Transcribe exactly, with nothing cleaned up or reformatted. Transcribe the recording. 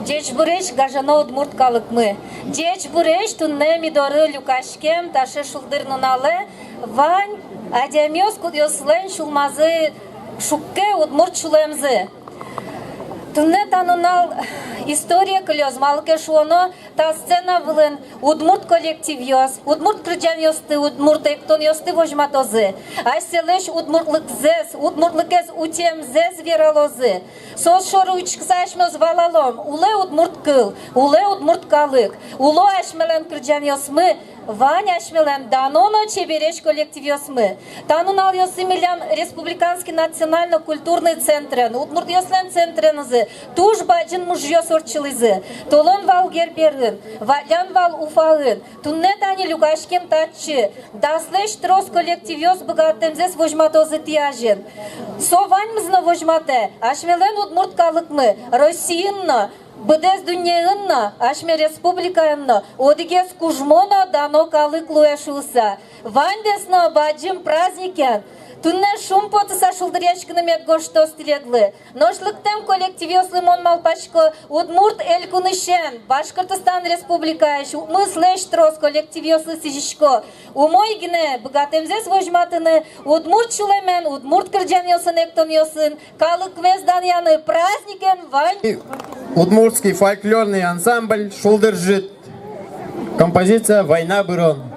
Ӟечбуресь, гажано удмурт калыкмы! Ӟечбуресь, туннэ ми доры люкаськем таӵе шулдыр нуналэ вань адямиос, кудъёслэн сюлмазы шукке удмурт сюлэмзы. Туннэ та нунал историе кылёз, малы ке шуоно, та сцена вылын удмурт коллективъёс удмурт кырӟанъёсты, удмурт эктонъёсты возьматозы, асьсэлэсь удмуртлыкзэс, удмуртлыкез утемзэс вералозы. Соос шоры учкыса, асьмеос валалом: улэ удмурт кыл, улэ удмурт калык, уло асьмелэн кырӟанъёсмы, вань асьмелэн дано но чебересь коллективъёсмы. Та нуналъёсы милям Республиканский национально-культурный центрен, удмуртъёслэн центренызы туж бадӟым ужъёс ортчылӥзы. Толон вал Герберын, валлян вал Уфаын. Туннэ тани люкаськем татчы. Даслэсь трос коллективъёс быгатэмзэс возьматозы тӥ азьын. Со ваньмыз но возьматэ: асьмелэн удмурт калыкмы Россиын но, быдэс дуннеын но, асьме республикаын но одӥгез кужмо но дано калык луэ шуыса. Ваньдэс но бадӟым праздникен! Туннэ шумпотыса шулдыръяськыны мед гожтоз тӥледлы. Нош лыктэм коллективъёслы мон малпасько, Удмурт Элькунысен, Башкортостан Республикаысь, укмыслэсь трос коллективъёслы сӥзисько умой гинэ быгатэмзэс возьматыны, удмурт сюлэмен, удмурт кырӟанъёсын, эктонъёсын калыкмес данъяны. Праздникен вань! Удмуртский фольклорный ансамбль «Шулдыр ӝыт». Композиция «Война бырон».